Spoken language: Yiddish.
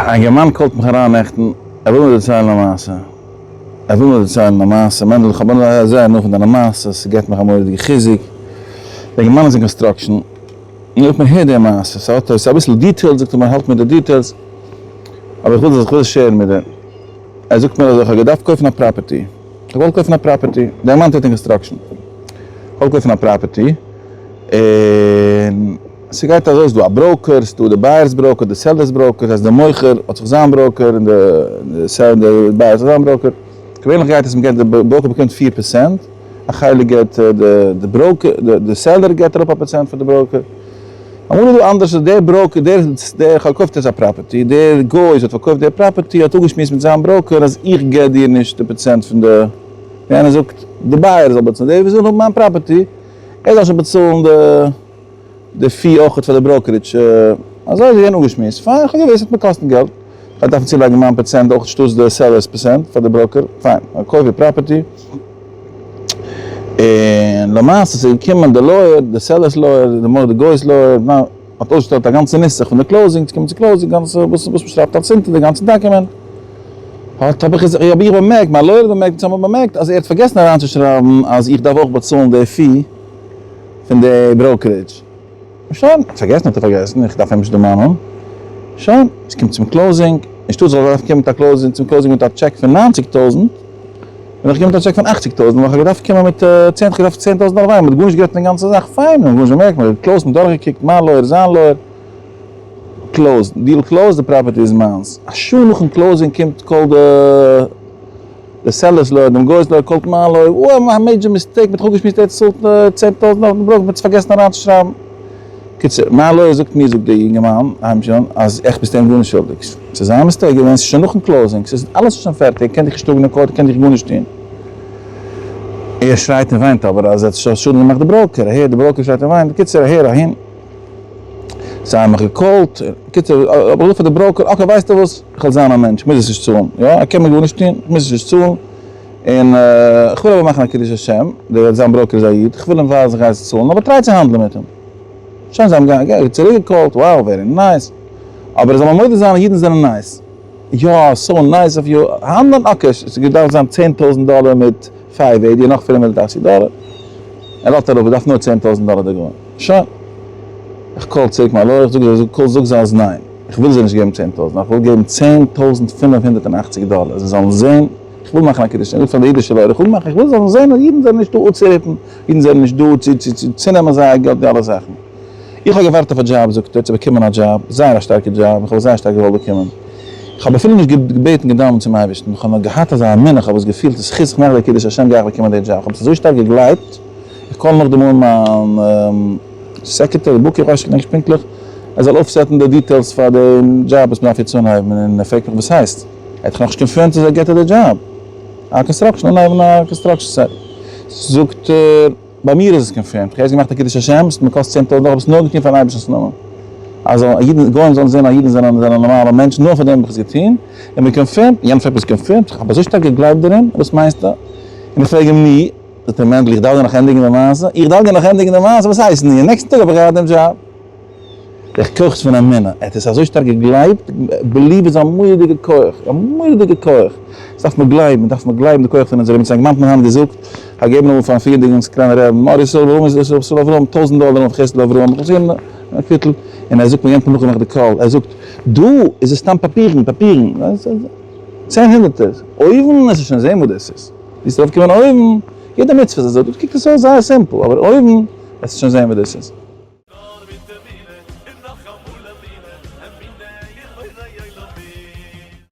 א אינגערמאן call ט מיך אריין נעכטן, ער וויל מיר דערציילן א מעשה, ער וויל מיר דערציילן א מעשה, מענדל איך האב זייער הנאה פון דיינע מעשות, ס'געבט מיך א מורא'דיגע חיזוק, דער אינגערמאן איז אין construction, און איך מיר הער די מעשה, ס'האט ס'איז אביסל detailed זאגט ער מיר האלט מיט די details, אבער איך וויל איך וויל עס share ן מיט דיר, ער זאגט מיר אזוי, איך האב געדארפט קויפן א property, איך האב געוואלט קויפן א property, דער אינגערמאן טוט אין construction, איך וויל קויפן א property, און. ס'גייט אזוי, ס'דא א broker, ס'דא די buyer's broker, די seller's broker, ס'הייסט די מוכר האט זיך זיין broker און די buyer האט זיך זיין broker. געווענליך גייט עס מ'געט די broker באקומט 4%, א חלק געט די broker, די seller געט אראפ א פראצענט פאר די broker. אמאל איז דא אנדערש אז דער broker, דער דער פארקויפט יעצט א property, דער גוי וואס האט פארקויפט די property האט אפגעשמועסט מיט זיין broker אז איך געב דיר נישט די פראצענט פון די, ווי איינער זאגט, די buyer זאל באצאלן, דער וואס וויל האבן מיין property, ער זאל שוין באצאלן די. די fee אויכעט פאר די brokerage, אזוי איז געווען אפגעשמועסט, פיין, כ'האב געוואוסט ס'וועט מיר קאסטן געלט, כ'וועל דארפן צולייגן מיין פראצענט אויך שטאטס די seller's פראצענט פאר די broker, פיין, איך קויף די property, און למעשה ס'איז געקומען די lawyer, די seller's lawyer, די מוהל די גוי'ס lawyer, האט אויסגעשטעלט א גאנצע נוסח פון די closing, צו קומען צו closing, גאנצע וואס מ'שרייבט אלס אונטער, די גאנצע document, האט האב איך האב איך באמערקט, מיין lawyer האט באמערקט, אונז האבן באמערקט אז ער האט פארגעסן אריינצושרייבן אז איך דארף אויך באצאלן די fee. פון די brokerage. שוין, פארגעסן האט ער פארגעסן, איך דארף אים נישט דערמאנען. שוין, עס קומט צום closing, אנשטאט זאל איך דארפן קומען מיט א closing, צום closing מיט א טשעק פון 90 טויזנט, בין איך געקומען מיט א טשעק פון 80 טויזנט, ווייל איך האב געדארפט קומען מיט צען, איך האב געדארפט 10,000 דאלער ווייניגער, מען האט גארנישט גערעדט פון די גאנצע זאך, פיין, מען האט גארנישט באמערקט, מען האט גע closed, מען האט דורכגעקוקט, מיין lawyer, זיין lawyer, closed, deal closed, די property איז מיינס. א שעה נאכן closing קומט call די. די seller's lawyer, דעם גוי'ס lawyer, call ט מיין lawyer, אוי א major mistake, מ'האט דאך אפגעשמועסט ער צאלט 10,000 אויף די broker, מ'האט עס פארגעסן אריינצושרייבן. קיצור, מיין lawyer זאגט מיר, זאגט דער יונגערמאן, היימשאן, אז איך ביסט אים גארנישט שולדיג. ס'איז זיין mistake געווען, ס'איז שוין נאכן closing, ס'איז אלעס איז שוין פערטיג, ער קען דיך נישט טראגן אין court, ער קען דיך גארנישט טון. ער שרייט און וויינט אבער אז ער האט שאדן געמאכט די broker, אהער, די broker שרייט און וויינט, בקיצור אהער אהין. זיי האבן מיך גע call ט, קיצור, האב איך געזאגט פאר די broker, okay ווייסטו וואס, איך וועל זיין א מענטש, איך מוז עס נישט צאלן, יא, ער קען מיר גארנישט טון, איך מוז עס נישט צאלן, און איך וויל אבער מאכן א קידוש השם, דער זיין broker איז א איד, איך וויל אים ווייזן איך גיי עס צאלן, אבער try צו האנדלען מיט אים. שוין זיי האבן צוריק גע call ט, wow very nice, אבער ער זאל מיר מודה זיין אז אידן זענען nice, יא, so nice of you, האנדלען, okay, עס האט געדארפט זיין 10,000 דאלער מיט five eighty, נאך 580 דאלער, ער לאזט אראפ, ער דארף נאר 10,000 דאלער דער גוי. שוין. איך call צוריק מיין lawyer, איך זאג זיי, call זאג זיי אז ניין, איך וויל זיי נישט געבן 10,000, איך וויל געבן 10,580 דאלער, זיי זאלן זען, איך וויל מאכן א קידוש, איך זאג פאר די אידישע lawyer, איך וויל מאכן, איך וויל זיי זאלן זען אז אידן זענען נישט דא אפצו rip ן, אידן זענען נישט דא צו צו צו צונעמען זייער געלט, די אלע זאכן. איך האב געווארט אויף א דזשאב, זאגט ער, צו באקומען א דזשאב, זייער א שטארקע דזשאב, איך האב עס זייער שטארק געוואלט באקומען. איך האב אפילו נישט געבעטן געדאווענט צום אייבערשטן, איך האב נאר געהאט אזא אמונה, איך האב עס געפילט, זכות איך מאך די קידוש השם גיי איך באקומען די דזשאב, איך האב עס אזוי שטארק געגלייבט, איך call נאכדעם אן מיין secretary, booker, איך ווייס נישט פונקטליך, ער זאל אויפ set ן די details פאר דעם דזשאב וואס מ'דארף יעצט אנהייבן, און ער פרעגט מיך וואס הייסט? ער האט דאך נאכנישט confirmed אז ער געט דיר די דזשאב, א construction, אנהייבן א construction site. זאגט ער, ביי מיר איז עס confirmed, איך האב יעצט געמאכט א קידוש השם, עס האט מיר געקאסט 10,000 דאלער, איך האב עס נאר געטון פארן אייבערשטנ'ס נאמען, אז אידן, גוים זאלן זען אז אידן זענען זענען נארמאלע מענטשן, נאר פאר דעם האב איך עס געטון, און מיר confirmed, יענער פרעגט וואס confirmed, איך האב אזוי שטארק געגלייבט דערין, וואס מיינסטו? און איך פרעג אים ני, זאגט ער מענדל איך דארף דיר נאך ענדיגן די מעשה? איך דארף דיר נאך ענדיגן די מעשה? וואס הייסט ני? נעקסטן טאג האב איך געהאט דעם דזשאב. דער כח פון אמונה, ער האט עס אזוי שטארק געגלייבט, believe איז א מורא'דיגע כח, א מורא'דיגע כח, עס דארף מען גלייבן, דארף מען גלייבן די כח פון אונזערע רבי'ן, זיין געמאנט מיר האבן געזאגט, כ'האב געגעבן אמאל פארן פריערדיגן סקולענער רבי'ן, מוהר ש אברהם איז דאס ר' ישראל אברהם, טויזנט דאלער אויף חסד לאברהם, איך האב עס געגעבן א קוויטל, און ער זאגט מיר יענעם טאג נאכגעמאכט די call, ער זאגט, דא איז עס סתם פאפירן, פאפירן, צען הונדערטער, אויבן וועסטו שוין זען וואס דאס איז. וועסט ארויף קומען אויבן, יעדע מצוה איז אזוי, דא קוקט עס אויס זייער simple, אבער אויבן וועסטו שוין זען וואס דאס איז. נאר מיט אמונה, און נאכאמאל אמונה, אמונה אין בורא עולם.